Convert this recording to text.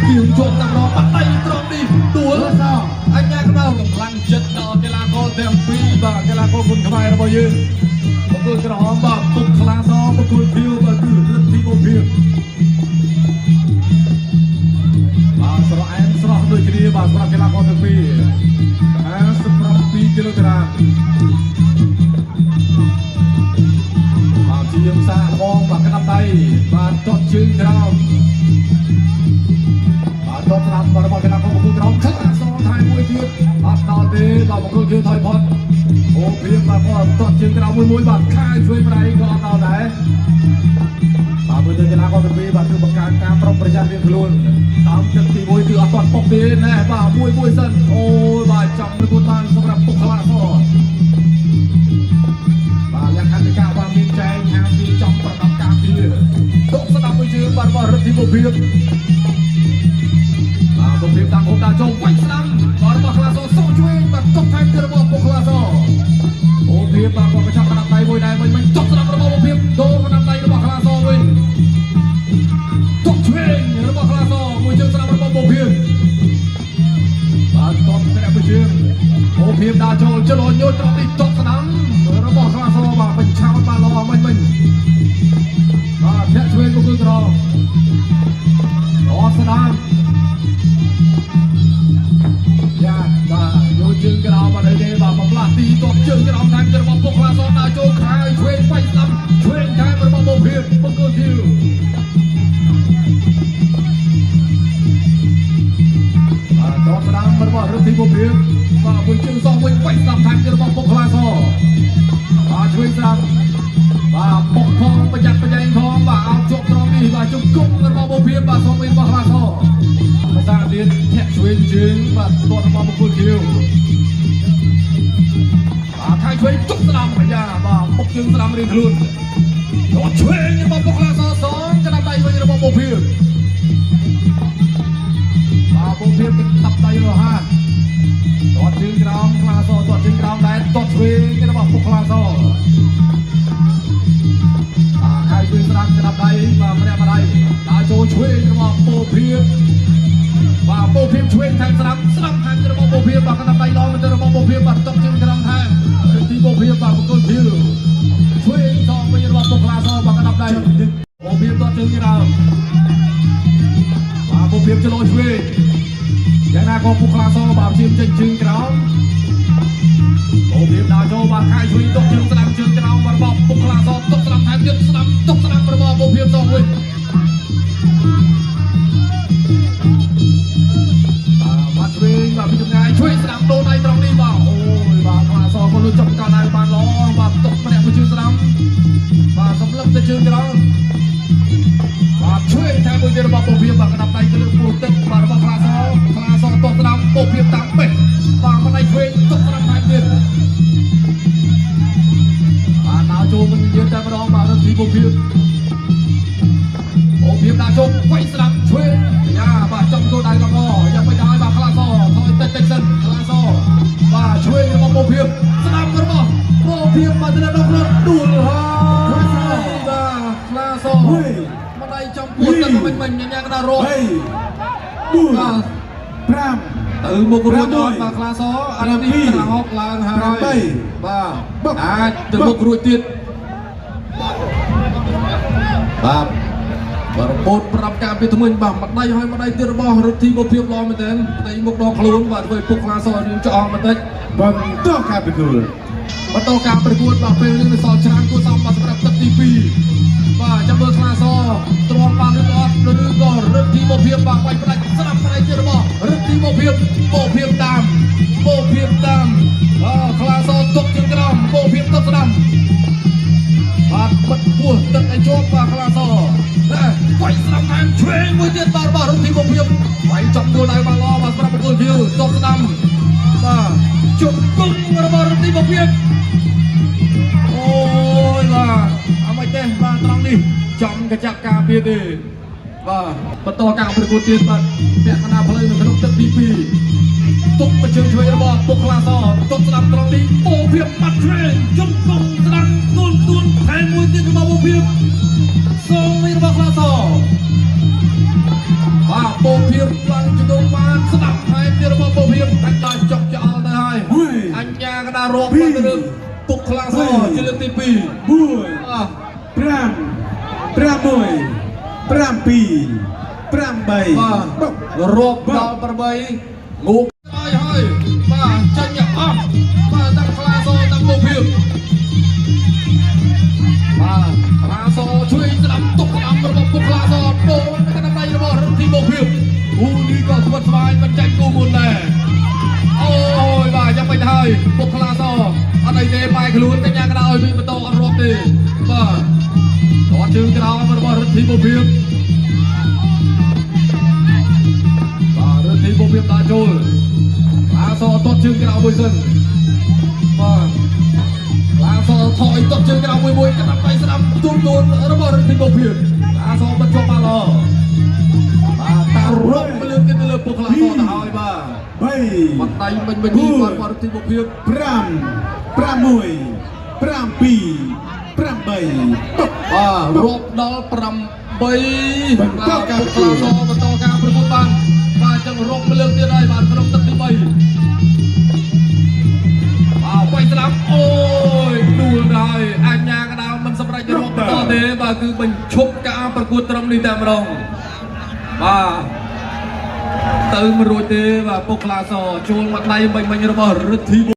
គៀងជាប់តាមរបាត់ដៃត្រង់នេះដួលអញ្ញាកណ្ដាលកម្លាំងចិត្តដល់កីឡាករទាំងពីរបាទកីឡាករគុណខ្មែររបស់យើងបង្គោលក្រហមបាទពុកខ្លាសបង្គោលខៀវបាទគឺរិទ្ធីបុភិបាទស្រស់អែមស្រស់ដូចគ្នាបាទសម្រាប់កីឡាករទាំងពីរ57គីឡូក្រាមបាទជាងសាកល្បងបាទក្តាប់ដៃបាទទាត់ជើងក្រោមបាទទាត់ស្ដាំរបស់កីឡាករបង្គោលក្រោមខ្លាសថែមមួយទៀតអត់ដល់ទេបាទបង្គោលខៀវថយផុតអូព្រៀងបាទក៏ទាត់ជើងក្រោមមួយមួយបាទខាយជួយម្ដាយក៏អត់ដល់ដែរបាទមើលទៅកីឡាករទាំងពីរបាទគឺបង្កើនការប្រុងប្រយ័ត្នរៀងខ្លួនតាមទឹកទី1គឺអត់ទាត់ប៉ុកទេណែបាទមួយមួយសិនអូយបាទចំប្រកួតបានសម្រាប់ពុកខ្លាសបាទលក្ខន្តិកៈបាទមានចែងហាមពីចំប្រដាប់ការពារទុកស្ដាប់មួយជើងបាទរបស់រិទ្ធីបុព្វបាទបុព្វតាំងហូបដាក់ចូលវាយស្ដាំបាទរបស់ខ្លាសសជួយបាទទុកថែមទៀតរបស់ពុកខ្លាសអូព្រៀបបាទក៏កញ្ចក់កណ្ដាប់ដៃមួយដែរវិញវិញទុកស្ដាំរបស់បុព្វដូរកណ្ដាប់ដៃរបស់ខ្លាសវិញទុកឆ្វេងរបស់ខ្លាសមួយជើងស្ដាំរបស់បុព្វបាទតបម្នាក់មួយជើងអូព្រៀបដាក់ចូលចលញយត្រង់នេះទុកស្ដាំរបស់ខ្លាសបាទបញ្ឆោតបាទល្អមិញមិញបាទធាក់ឆ្វេងក៏គឺក្រអត់ស្ដាំយ៉ាបាទយកជើងក្រោមបាទអីទេបាទមកផ្លាស់ទីទាត់ជើងក្រោមថែមរបស់ពុកខ្លាសដើរចូលខើឆ្វេងបាញ់ស្ដាំឆ្វេងថែមរបស់បុព្វបង្គោលខៀវបាទទាត់ស្ដាំរបស់រិទ្ធីបុព្វបាទមួយជើងសងវិញបាញ់ស្ដាំថែមរបស់ពុកខ្លាសបាទឆ្វេងស្ដាំបាទបុកផងប្រយ័ត្នប្រយែងផងបាទអោបជាប់ត្រង់នេះបាទជង្គង់របស់បុព្វបាទសងវិញរបស់ខ្លាសភាសាទៀតធាក់ឆ្វេងជើងបាទទាត់របស់បង្គោលខៀវបាទខាងឆ្វេងទុកស្ដាំអាយ៉ាបាទបុកជើងស្ដាំរៀងខ្លួនទាត់ឆ្វេងរបស់បុកខ្លាសសងក្តាប់ដៃវិញរបស់បុព្វបាទបុព្វទឹកតាប់ដៃរហ័សទាត់ជើងក្រោមខ្លាសទាត់ជើងក្រោមដែរទាត់ឆ្វេងរបស់បុកខ្លាសបាទខាងឆ្វេងស្ដាំក្តាប់ដៃបាទម្នាក់ម្ដាយដើរចូលឆ្វេងរបស់បុព្វបាទបុព្វឆ្វេងថែមស្ដាំស្ដាំថែមរបស់បុព្វបាទកណ្ដាប់ដៃល្អមែនទែនរបស់បុព្វបាទຕົកជើងក្រោមថែមទីបុព្វបាទបង្គោលខៀវឆ្វេងសងវិញរបស់បុកខ្លាសបាទកណ្ដាប់ដៃបុព្វទាត់ជើងក្រោមបាទបុព្វចលោឆ្វេងយ៉ាងណាក៏បុកខ្លាសបាទជាចេញជើងក្រោមបុព្វដើរចូលបាទខាយឆ្វេងຕົកជើងស្ដាំជើងក្រោមរបស់បុកខ្លាសຕົកស្ដាំថែមទៀតស្ដាំຕົកស្ដាំរបស់បុព្វសងវិញបាទឆ្វេងបាទពីចម្ងាយជួយស្ដាំដូនដៃត្រង់នេះបាទអូយបាទខ្លាសក៏លួចចំកោដៅបានល្អបាទຕົកម្នាក់មួយជើងស្ដាំបាទសម្លឹកទៅជើងក្រោមបាទជួយថែមមួយទៀតរបស់បុព្វបាទកណ្ដាប់ដៃទៅលើពោះទឹកបាទរបស់ខ្លាសខ្លាសតស្ដាំបុព្វតាមបេះបាទម្ដាយឆ្វេងຕົកស្ដាំថែមទៀតបាទដើរចូលមិននិយាយតែម្ដងបាទរិទ្ធីបុព្វអូព្រៀបដាក់ចូលវាយស្ដាំឆ្វេងយ៉ាបាទចំគោលដៅកំអយ៉ាងមិនដែរបាទខ្លាសថយតិចតិចសិនខ្លាសបាទឆ្វេងរបស់បុព្វស្ដាំរបស់បុព្វបាទទៅដល់ខ្លួនដួលហើយបាទខ្លាសម្ដាយចំពោះទឹកមិញមិញញ៉ាំកណ្ដាលរស់3 4 5ទៅមុខរួចអត់បាទខ្លាសអានេះខ្លាហុកឡើងហើយបាទអាចទៅមុខរួចទៀតបាទបាទរបូតប្រាប់ការពីថ្មិញបាទម្ដាយហើយម្ដាយទៀតរបស់រិទ្ធីបុព្វល្អមែនទែនផ្ទៃមុខដងខ្លួនបាទធ្វើឲ្យពុកខ្លាសរៀងច្អល់បន្តិចបន្តការប្រកួតបន្តការប្រកួតបាទពេលនេះនៅសល់ច្រើនគួរសមបាទសម្រាប់ទឹកទី2បាទចាំមើលខ្លាសទ្រាំបានឬអត់ឬក៏រិទ្ធីបុព្វបាទវាយផ្ដាច់ស្ដាប់ផ្ដាច់ទៀតរបស់រិទ្ធីបុព្វបុព្វតាមបុព្វតាមបាទខ្លាសទុកជើងក្រោមបុព្វទុកស្ដាំបាទបិទពោះទឹកឲ្យជាប់បាទខ្លាសតែវាយស្ដាំថែមឆ្វេងមួយទៀតបាទរបស់រុទ្ធីបុព្វវាយចំគោលដៅបានល្អបាទសម្រាប់បង្គោលខៀវទុកស្ដាំបាទជង្គង់របស់រុទ្ធីបុព្វអូយបាទអត់មិនទេបាទត្រង់នេះចំកញ្ចក់ការពារទេបាទបន្តការប្រកួតទៀតបាទពាក់កណ្ដាលផ្លូវនៅក្នុងទឹកទី2ទុកបញ្ជើងឆ្វេងរបស់ពុកខ្លាសទុកស្ដាំត្រង់នេះបុព្វបាត់ឆ្វេងជង្គង់ស្ដាំទួនទួនថែមមួយទៀតរបស់បុព្វសងវិញរបស់ខ្លាសប បាទពោភាពឡើងជំនុំបានស្ដាប់ថែមទៀតរបស់ពោភាពដាច់ដល់ចុកច្អល់ទៅហើយអញ្ញាកដារាប់ទៅលើពុកខ្លាំងសជាលើកទី2 4 5 6 7 8 បាទរាប់ដល់8ងូហើយហើយបាទចាញ់អស់បាទតាំងខ្លាសតាំងពោភាពបាទខ្លាសជួយស្ដាប់ទុកស្ដាប់របស់ពុកខ្លាសដូននៅក្នុងដៃរបស់រឹងធីពោភាពគូនេះក៏ស្វិតស្វាញមិនចាញ់គូមុនដែរអូយបាទយ៉ាងមិនហើយពុកខ្លាសអត់អីទេបែរខ្លួនកញ្ញាកដាឲ្យវិញបន្តអត់រាប់ទេបាទតជើងក្រោមរបស់រិទ្ធីបុភិបបាទរិទ្ធីបុភិបដាក់ចូលខ្លាសតជើងក្រោមមួយសិនបាទខ្លាសថយតជើងក្រោមមួយមួយកណ្ដាប់ដៃស្ដាំទូនទូនរបស់រិទ្ធីបុភិបខ្លាសមិនជាប់បានល្អបាទតារំលើកទៀតទៅលើពុកខ្លាសទៅហើយបាទ 3 បណ្ដៃមិញមិញនេះបាទរិទ្ធីបុភិប 5 6 7 8 បាទរាប់ដល់8បន្តការប្រកួតបន្តការប្រកួតបានបាទចឹងរាប់មកលើកទៀតហើយបាទក្នុងទឹកទី3បាទវាយស្លាប់អូយដួលហើយអញ្ញាកដាលមិនសម្រេចរាប់បន្តទេបាទគឺបញ្ឈប់ការប្រកួតត្រឹមនេះតែម្ដងបាទទៅមិនរួចទេបាទពុកខ្លាសចូលមកដៃមិញមិញរបស់រិទ្ធី